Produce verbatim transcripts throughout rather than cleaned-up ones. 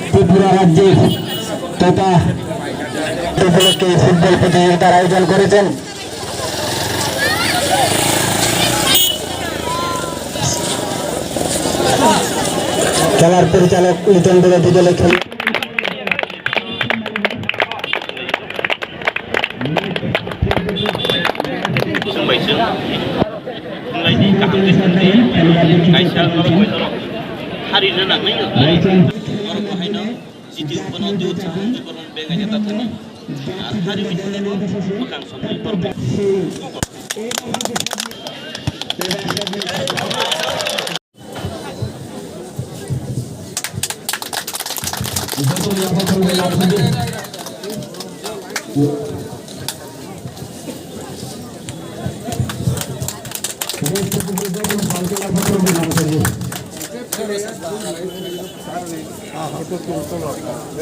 Tripura rajyor totha upolokhe football protijogitar ayojon korechen. Khelar porichalok Liton Debbarma bidoloi khel. Harina nangnai no. Jiti ukono diu chang di koron bengai jata thani. Ar hari wini bo makang songwi borok.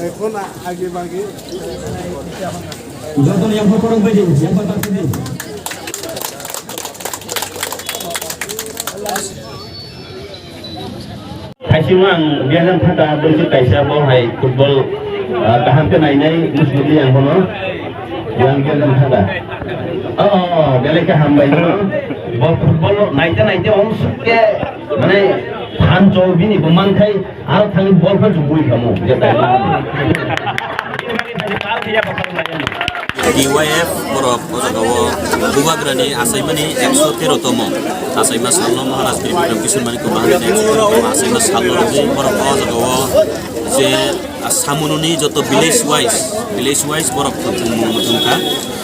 এখন আগে ভাগে যত নিয়ম করো বেশি, নিয়ম করতে দিন। Kaising ang biajan thaka bwswk kaisa bo hai football, ah, kaham khe nainai muchungdi ang bono. Yang biajan thaka. Oh, oh, oh, belai khe hambai no. Bo football naite naite ong suk khe mane phan chw bini bo man khai aro thangwi ball phan chw bui khamo. T Y F borok o jaga o Bubagrani achaimani ekso tero tomo achaima salno Maharaj Bikram Kishore Manik Bahandani ekso tero tomo achaima salno rwgwi borok o jaga o je, ah, Samununi joto village wise, village wise borok thwngmung thwngkha.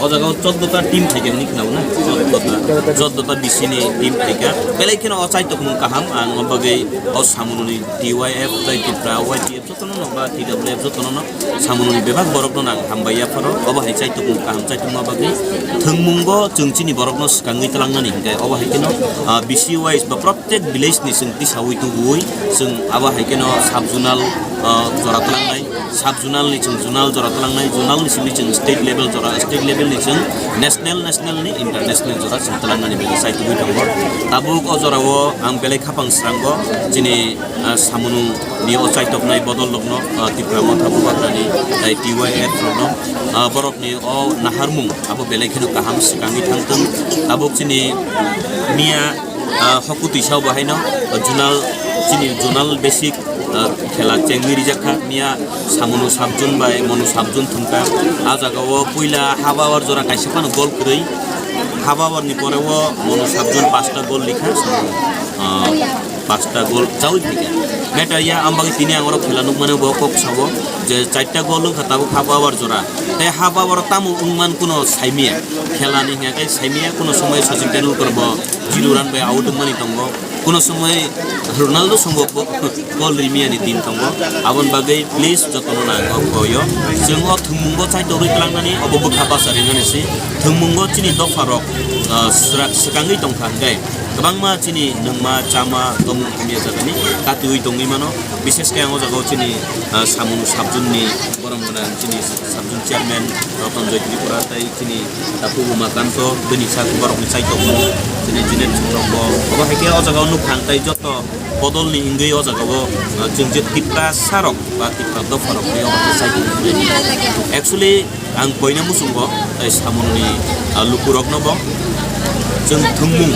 O jaga o choddo ta team phaikha hwnwi khwnao na, choddo ta, choddo ta B C ni team phaikha. Belai kheno o chaitokmung kaham, ang o bagwi o Samununi T Y F, Jai Tipra, Y T F, jotono no ba T W F jotono no Samununi bebak borokno nang hambai yapharo, obo hai chaitokmung kaham chaitokma bagwi thwngmungo chwng chini borokno swkangwi twlangnani hinkhe obo hai kheno, ah, B C wise ba protek village ni chwng tisaui tubui chwng abo hai kheno sub zonal, ah, jora twlangnai, sub zonal ni chwng zonal jora twlangnai, zonal ni simi chwng state level jora, state level ni chwng national, national ni international jora chwng twlangnani bagwi chaitugwi tongo. Tabuk o jorao ang belai khapang srango chini, ah, Samunu ni o chaitoknai bodol rokno, ah, Tipra Motha Bubagrani, ah, T Y F rokno, ah, borokni o naharmung abo belai kheno kaham swkangwi thangthwng. Tabuk chini miya, ah, hokutwi sao bo haino, ah, zonal, chini zonal basic, ah, khela chengwi rijak kha. Miya Samunu sub zone bai Monu sub zone thwngkha. Ah jaga o puila Habawar jora kaisa phano gol kwrwi. Habawar ni pore o Monu sub zone pasta gol rikha. Ah, pasta gol chawi phikha. Matter ya, ambagwi tini ang oro khela nukmani bo kok sao je charta gol wngkha tabuk Habawar jora. Tei Habawar tamo wngman kuno saimia. Khela ni hwnka khe saimia, kuno somoi Sachin Tendulkar bo zero run bai out wngmani tongo. Kuno somoi Ronaldo songbo bo gol rimia ni din tongo. Aboni bagwi please jotono nang kok koyo. Chwng o thwngmungo chaitogwi twlangnani obo bwkha basa rinani si. Thwngmungo chini dopha rok, ah, swrak swkangwi tongkha hwnkhe. Kwbangma chini nwngma, chama, tomung hamya jagani katiui tongwi mano. Bishesh khe ang o jaga o chini, ah, Samung sub zone ni borom gwnang chini sub zone chairman Roton Joy Tripura tei chini Tapu Umakanto bini sak borokni chaitokmung chini Junet Chokrobo. Obo hai khe o jaga o nukha ang tei joto bodol ni wngwi o jaga o, ah, chwng je Tiprasa rok ba Tipra dopha rok tei obo khe chaitokmung. Actually, ang koina muchungo tei Samununi, ah, lukurokno bo chwng thwngmung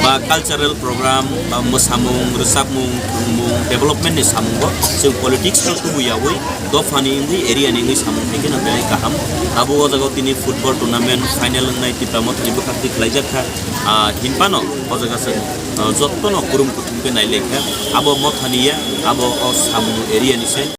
ba cultural program ba mwsamung, rwchapmung, thwngmung, development ni samungo chwng politics no tubu yaui dophani wngwi area ni wngwi samung khe kheno belai kaham. Abo o jaga o tini football tournament final wngnai Tipra Mothani bwkhak twi khlaijak kha. Ah, hinphano o jaga chwng, ah, jottono kurum kuthum khe nai lai kha. Abo Mothani ya, abo o Samung area ni se.